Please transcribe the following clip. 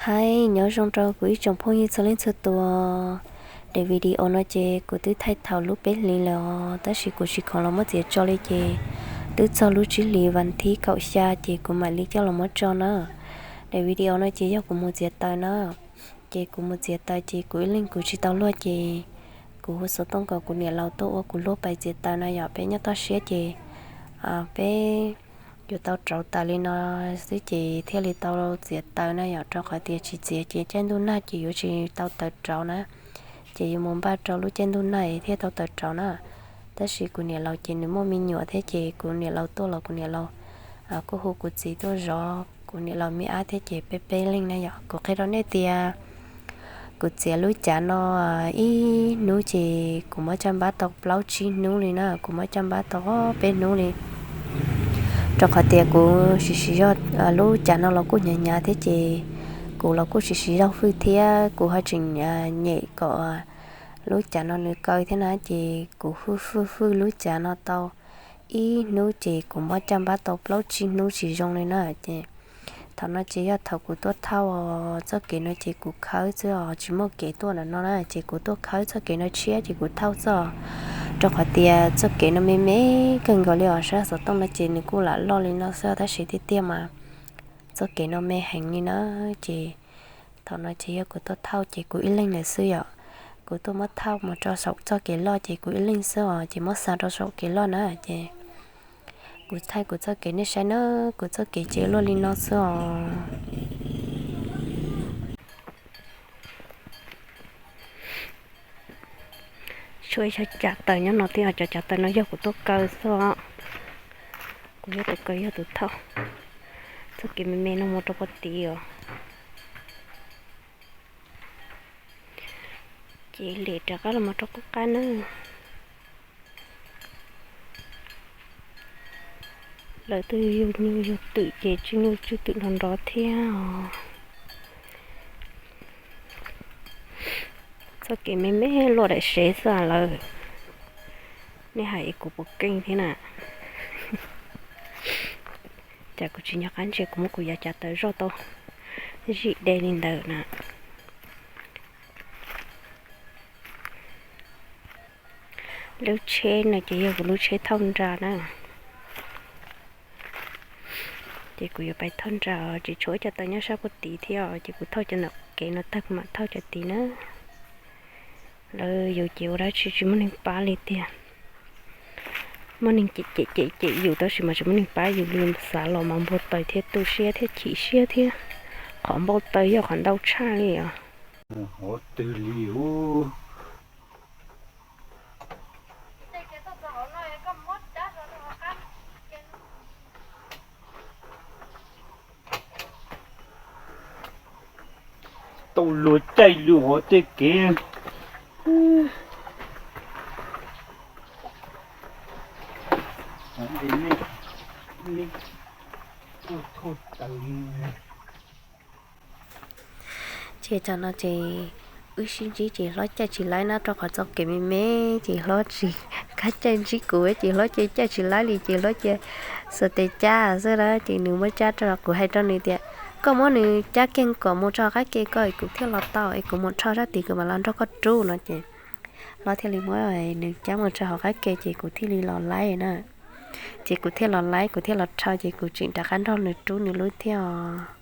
Hais nyob zoo rau kuv ib tsoom phooj ywg txhua leej txhua tus. Daim video no ces kuv twb thaij thaum lub peb hlis lawm os, tab sis kuv tsis khoom los muab txiav tso li ces twb txog lub tsib hlis vas thib kaum xya ces kuv mam li coj los muab tso na. Daim video no ces yog kuv mus txiav taws na. Ces kuv mus txiav taws ces kuv ib leeg kuv tsis tau luaj ces kuv hu xov tooj kom kuv niam laus tuaj ua kuv luag pais txiav taws na yom. Peb nyob toj siab ces peb yuav tau rauv taws li no xwb ces thiaj li tau txiav taws na yom, rau qhov tias tsis txiav ces caij ntuj nag ces yuav tsis tau taws rauv na. Ces yuav mus npaj rau lub caij ntuj nag thiaj tau taws rauv na. Tab sis kuv niam laus ces nws muaj me nyuam thiab ces kuv niam laus tuaj los kuv niam laus kuj hu kuv txiv tuaj zov kuv niam laus me ab thiab ces peb peb leeg na yom. Kuv qhia rau nej tias kuv txiav lub cav no ib hnub ces kuv muab caj npab tau plaub tsib hnub li na, kuv muab caj npab tau ob peb hnub li. Rau qhov tias kuv siv siv zog lub cav no los kuj hnyav hnyav thiab ces kuv los kuj siv siv zog hwj thiab kuv ho tseem nyem kom lub cav no nws kaw thiab na ces kuv hwj hwj hwj lub cav no tau ib hnub ces kuv muab caj npab tau plaub tsib hnub tsis zoo li na ces thaum no ces yog thaum kuv tuaj thauj txoj kev no ces kuv khawb xwb os, tsis muaj kev tuaj ntawm no na ces kuv tuaj khawb txoj kev no tshiab ces kuv thauj xwb os. Rau qhov tias txoj kev no me me kawg nkaus li os, sab xov tooj no ces nws kuj lam loj li no xwb tab sis tiag tiag mas txoj kev no me heev li na ces thaum no ces yog kuv tuaj thauj ces kuv ib leeg lawm xwb yom. Kuv tuaj muab thauj mus rau saum txoj kev loj ces kuv ib leeg xwb os ces muab xa rau saum kev loj na ces kuv thaij kuv txoj kev nej saib na, kuv txoj kev ces luaj li no xwb os. Tshuav ib co cav taws nyob no thiab, cov cav taws no yog kuv tuaj kaw xwb os. Kuv yog tus kaw yog tus thauj. Txoj kev me me no mus rau puag tid os. Ces lem rov qab los mus rau qub qab na. Lawv twb yug nyuj yug twm ces tswj nyuj tswj twm nrov nrov thiab os. Txoj kev me me luaj daim sev xwb lawm. Nej hais es kuv puas keej thiab na? Cas kuv tsis nco qab ntsia kuv muab kuv yav cav taws zoj tau zim de li ntawd na. Lub tsheb no ces yog kuv lub tsheb thauj nra na. Ces kuv yuav pais thauj nra, tsis tshuav ib co taws nyob sab puag tid thiab ces kuv thauj cov ntawm kev no tag kuv mam thauj cov tid na. Lawv yus ces ua dab tsi tsis muaj neeg pab li tiag. Muaj neeg cem cem cem cem yus tab sis mas tsis muaj neeg pab yus li, xav los mas npau taws thiab tu siab thiab chim siab thiab. Qhov npau taws yog qhov ntau tshaj li os. Hov twg li ub. Tau luag caij luag hov tej kev. Ces tam no ces wb sib ntsib ces hlob caij tsis laib na, rau qhov txoj kev me me ces hlob tsis, qab caij ntsib kuv ces hlob caij caij tsis laib li ces hlob cia xuas tes cab xwb na. Ces nws muab cab rau, kuv hais rau nws tias koj muab nws cab kiag kom mus rau qab ke koj es kuv thiaj los tau es kuv mus rho sab tid kuv mam los nrog koj rub no ces hlob thiaj li muab nws cab mus rau hauv qab ke ces kuv thiaj li los laib na. Ces kuv thiaj los laib kuv thiaj los rho ces kuv tseem rov qab nrog nws rub nws lub thiab os.